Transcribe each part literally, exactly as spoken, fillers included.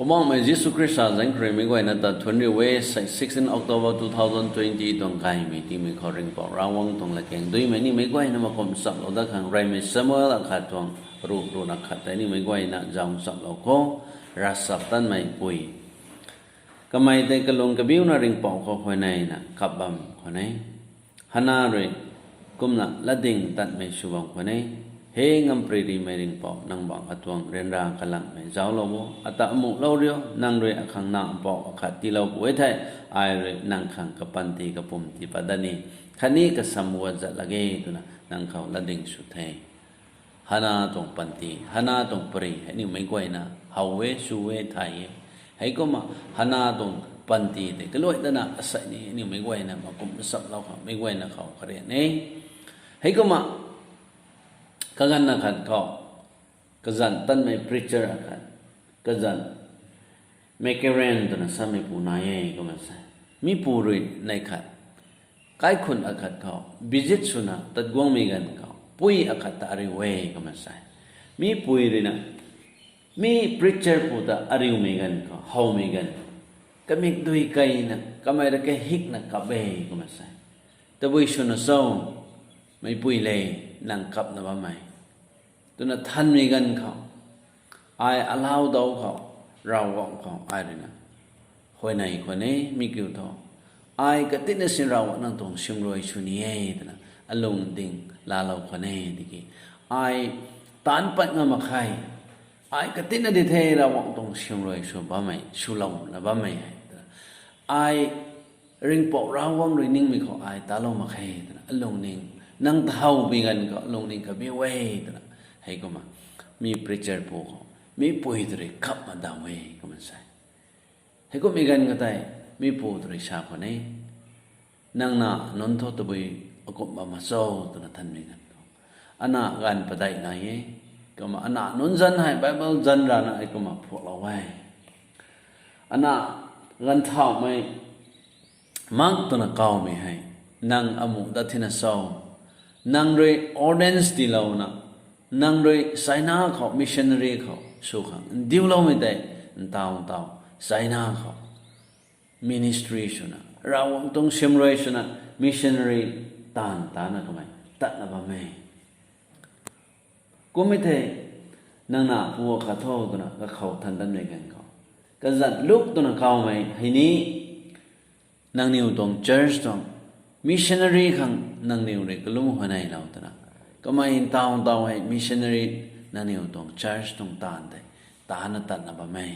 Poubauhmei Jisu Khrista zanc khou rui meic guayna ta thuanc riu e. Sixteen October two thousand twenty tuang gaymei tingmei khou Ringhpouc Ravguangc tuang latkaeng duimei nimei guayna makum chamlou dat khang reymei Samuel akhat tuang ruh ruhna khat tei nimei guayna zauc chamlou kho. Ravchaptatmei pui. Kamei tei kalung kabiuna Ringhpouc khou huayneyna kap bam khwan e. Hana rui kumna latdyng tatmei sw bam khwan e. He ngamparymei Ringhpouc, nang bangc katuang ryanra kalangmei zauclou o. Ata amuhlou riu, nang rui akhang na mpouh akhat tiilou pu e thei, ai rui nang khang kapanty kapumc tii pat dat ni, khatni kasam guat zat lak ge twna nang khou latdyng sw the. Hana tuang panty, Hana tuang pary hei aniu meic guayna how e, sw e, thay e. Heikumna Hana tuang panty tei kaluai dana asei ni aniu meic guayna makum chamlou khang meic guayna khou karian e. Heikumna kaganv akhat khou kazanc tanmei preacher akhat, kazanc McCarran twna sameipu nai e kumna sa. Mipu rui neih khat kaikhunc akhat khou visit swna tat guangmei ganv khou pui akhat ta ariu e kumna sa. Mipui ruina mi preacher pu ta ariumei ganv khou, howmei ganv khou, kamikdui keyna kamei rui kahikna kap e kumna sa. Tabui swna cho, meipui le, nang kapna bammei twna thanmei ganv khou, ai alauc dau khou, Ravguangc khou ai ruina huayney khwan e. Mi kiu thu, ai katinna sin Ravguangc nang tuang siamruai sw ni e twna alungding laalou khwan e tiki, ai taanc pat ngam mak khe. Ai katinna di the Ravguangc tuang siamruai sw bammei, swlouna bammei hei twna, ai Ringhpouc Ravguangc rui ningmei khou ai talou mak khe twna alungning, nang ta howmei ganv khou alungning kabiu e twna, heikumna mi preacher pu khou mipui tei rui kapna daw e kumna sa. Heikumhmei ganv khou tei mipu tei rui sa khwan e, nang na nunc thu tabui akumh bam ma cho twna thanmei ganv khou, ana ganv padeih nai e. Kumna ana nunc zanc hei Bible zanc rana heikumna phuaklou e. Ana ganv thauhmei Mark twna kawmei hei, nang amuh dat thina cho, nang rui ordinance tiilouna, nang rui China khou missionary khou sw khang ndiuloumei tei, ntaw ntaw China khou ministry swna, Ravguangc tuang siamruai swna, missionary taanv tana kamei tatna bam e. Kummei thei, nang na pu akhat tho twna kakhou than datmei ganv khou, kazanc Luk twna kawmei hei ni, nangniw tuang church tuang missionary khang nangniw rui kalum huayneylou twna, kamei ntaw ntaw hei missionary nangniw tuang church tuang taanv tei tana tatna bam e.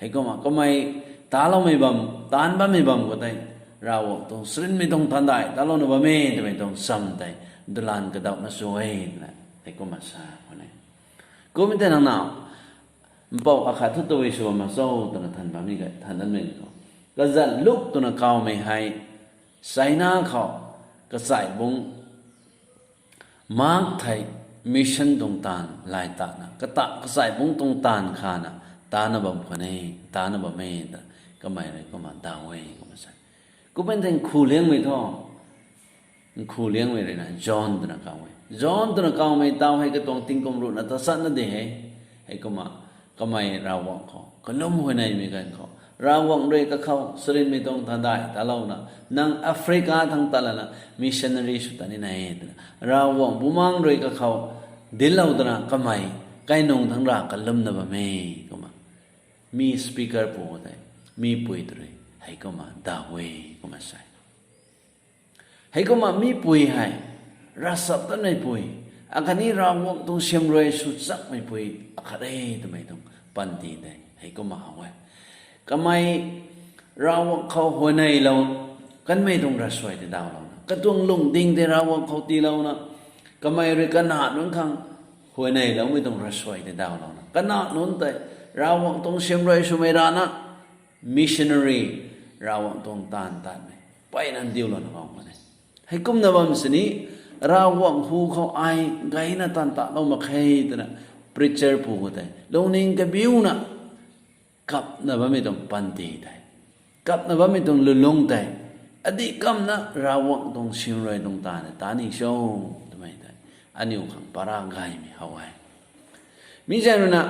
Heikumna kamei taloumei bam, taanc bammei bam khou tei, Ravguangc tuang charynmei tuang thaanv dai talouna bam e twmei tuang cham tei dulan kadauhna sw e twna heikumna sa khwan e. Kummei tei nang na mpouh akhat thu tabui sw bam ma cho twna than bammei, than datmei khou, kazanc Luk twna kawmei hei China khou kachaibungc Mark thei mission tuang taanv lay tatna, kata kachaibungc tuang taanv khana tana bam khwan e, tana bam e ta, kamei rui kumna daw e kumna sa. Kummei tei nkhu liangmei thu, nkhu liangmei ruina John twna kaw e. John twna kawmei taw hei katuang tingkum ruhna tachatna di he. Heikumna kamei Ravguangc khou kalum huayneymei ganv khou, Ravguangc rui kakhou charynmei tuang thaanv dai talouna, nang Africa thangc tat lana missionary sw ta ni na e twna, Ravguangc Bumaengh rui kakhou dinclou twna kamei kainung thangc ra kalumna bam e kumna, mi speaker pu tei, mipui tei rui heikumna daw e kumna sa. Heikumna mipui hei ravchaptatmeipui, akhatni Ravguangc tuang siamruai sw chakmeipui akhat e twmei tuang panty tei heikumna how e. Kamei Ravguangc khou huayneylou kanmei tuang ravsuai tei dawlouna, katuang lungding tei Ravguangc khou tiilouna, kamei rui kanac nunc khang huayneyloumei tuang ravsuai tei dawlouna, kanac nunc tei Ravguangc tuang siamruai swmei rana, missionary, Ravguangc tuang taanv tatmei mpeyna ndiulouna bam khwan e. Heikumna bam sini, Ravguangc hu khou ai gayna taanv tatlou mak khe twna preacher pu khou tei lungning kabiuna kapna bammei tuang panty tei, kapna bammei tuang lulung tei, adih kamna Ravguangc tuang siamruai tuang taanv ta ni cho twmei tei aniu khang para gaymei how e. Mi zaeng ruina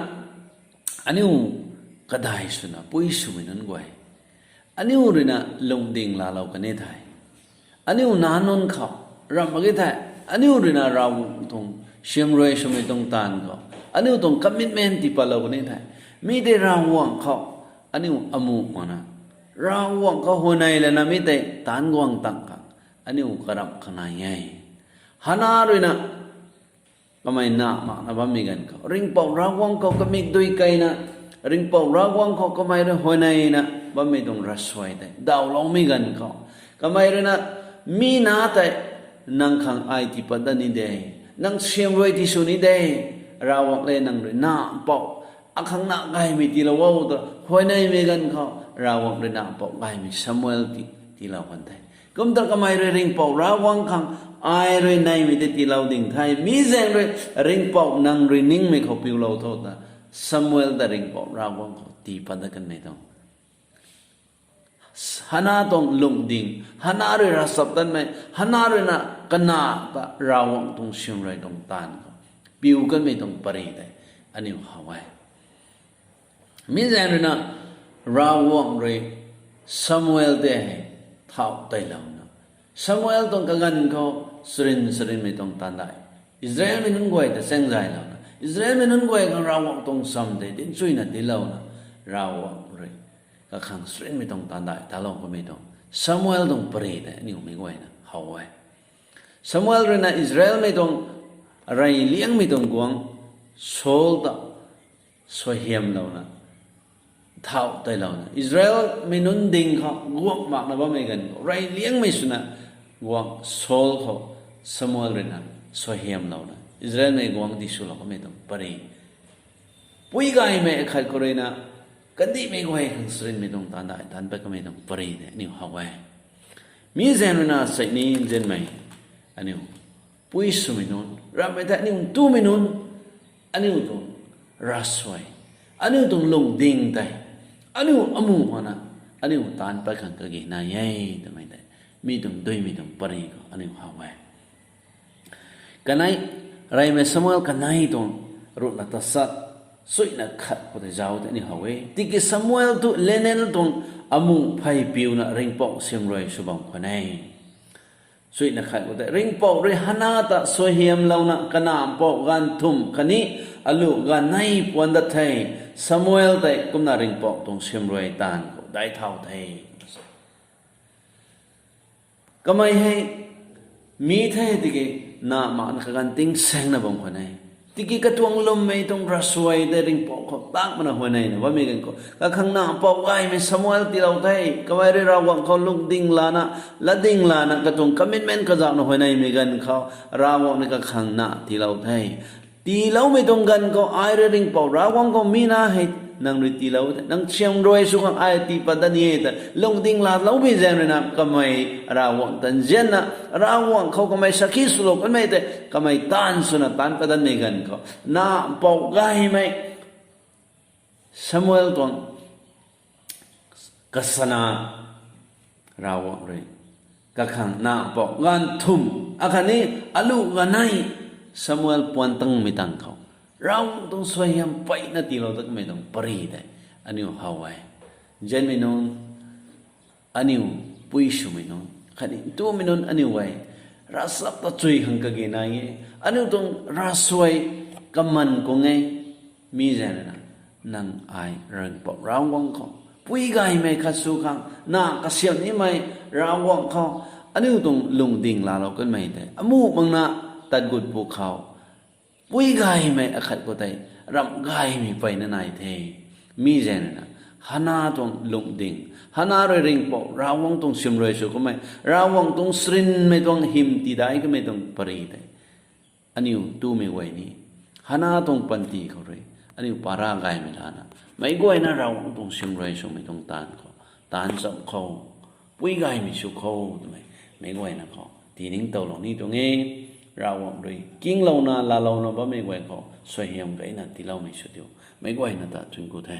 aniu kadai swna pui swmei nunc guay, aniu ruina lungding laalou kan e thei, aniu nac nunc khou ramh mak ge thei, aniu ruina Ravguangc tuang siamruai swmei tuang taanv khou, aniu tuang commitment tii patlou kan e thei, mi tei Ravguangc khou aniu amuh makna, Ravguangc khou huayney lana mi tei taanc guang tang khang aniu karamh khang nai e. Hana ruina kamei nac makna bammei ganv khou, Ringhpouc Ravguangc khou kamikdui keyna, Ringhpouc Ravguangc khou kamei rui huayneyna bammei tuang ravsuai tei dawloumei ganv khou, kamei ruina, mi nac tei nang khang ai tii pat dat ni de, nang siamruai tii sw ni de, Ravguangc le nang rui nac mpouh, akhang nac gaymei tiilou o ta huayneymei ganv khou, Ravguangc rui nac mpouh gaymei Samuel ti, tiilou kan the. Kum ta kamei rui Ringhpouc Ravguangc khang ai rui neymei tei tiilou ding the. Mi zaeng rui Ringhpouc nang rui ningmei khou piulou tho ta Samuel ta Ringhpouc Ravguangc khou tii pat dat kanmei tuang, Hana tuang lungding, Hana rui ravchaptatmei, Hana ruina kanac ta Ravguangc tuang siamruai tuang taanv khou piu kanmei tuang pary tei aniu how e. Mi zaeng ruina Ravguangc rui Samuel tei hei thauh teilouna, Samuel tuang kaganv khou sarin sarinmei tuang taanv dai, Israelmei nunc guay ta chaeng zaylouna, Israelmei nunc guay khang Ravguangc tuang sam tei dinchuina tiilouna, Ravguangc rui kakhang sarinmei tuang taanv dai talou kamei tuang Samuel tuang pary tei aniu meic guayna how e. Samuel ruina Israelmei tuang reyliangmei tuang guangc Saul ta suaihiamlouna, thauh teilouna, Israelmei nunc ding khou guangc makna bammei ganv khou reyliangmei swna guangc Saul khou Samuel ruina suaihiamlouna Israelmei guangc di swlou kamei tuang pary, pui gaymei akhat khou ruina kandihmei guay khang sarinmei tuang taanv dai taanc pat kamei tuang pary tei aniu how e. Mi zaeng ruina seini nzianmei aniu pui swmei nunc, ramhmei tei aniu ntumei nunc, aniu tuang ravsuai, aniu tuang lungding tei aniu amuh makna aniu taanc pat khang kage nai e twmei tei mi tuang duimei tuang pary khou aniu how e. Kanei, reymei Samuel kanei tuang ruhna tachat, chuihna khat khou tei zauc tei aniu how e. Tiki Samuel tu Eli tuang amuh phey piuna Ringhpouc siamruai sw bam khwan e. Chuihna khat khou tei Ringhpouc rui Hana ta suaihiamlouna kanac mpouh ganv thumh khatni aluh ganv nei puan dat the. Samuel tei kumna Ringhpouc tuang siamruai taanv khou daic thau the. Kamei hei mi the tiki nac makna kaganv tingsaengna bam khwan e. Tiki katuang lwmmei tuang ravsuai tei Ringhpouc khou tak makna huayneyna bammei ganv khou, kakhang nac mpouh gaymei Samuel tiilou the. Kamei rui Ravguangc khou lungding lana, latding lana, katuang commitment kazauhna huayneymei ganv khou Ravguangc ni kakhang nac tiilou the. Tiiloumei tuang ganv khou ai rui Ringhpouc Ravguangc khou mi nac hei nang rui tiilou the, nang siamruai sw khang ai tii pat dat ni e ta lungding laaloumei zaeng ruina kamei Ravguangc ta nzianna, Ravguangc khou kamei sakhi swlou kanmei tei kamei taanv swna taanc pat datmei ganv khou, nac mpouh gaymei Samuel tuang kasana Ravguangc rui kakhang nac mpouh ganv thumh akhatni aluh ganv nei Samuel puan tangmei tang khou Ravguangc tuang suaihiam peyna tiilou dat kamei tuang pary tei aniu how e. Nzianmei nunc, aniu pui swmei nunc khatni ntumei nunc aniu guay ravchap ta chuy khang kage nai e. Aniu tuang ravsuai kaman kung e. Mi zaeng ruina nang ai Ringhpouc Ravguangc khou pui gaymei khat sw khang, nac kasiamh nimei Ravguangc khou aniu tuang lungding laalou kanmei tei amuh makna tat gut pwkhou pui gaymei akhat khou tei ramh gaymei peyna nai the. Mi zaeng ruina Hana tuang lungding, Hana rui Ringhpouc Ravguangc tuang siamruai sw kanmei, Ravguangc tuang sarinmei tuang hym tiidaic kamei tuang pary tei aniu ntumei guay ni Hana tuang panty khou rui aniu para gaymei lana, meic guayna Ravguangc tuang siamruai swmei tuang taanv khou, taanv chamv khou, pui gaymei sw khou twmei meic guayna khou tiningtowlou ni tuang e. Ravguangc rui kinglouna laalouna bammei guay khou suaihiam gayna tiiloumei sw diu. Meic guayna ta thuanc ku the.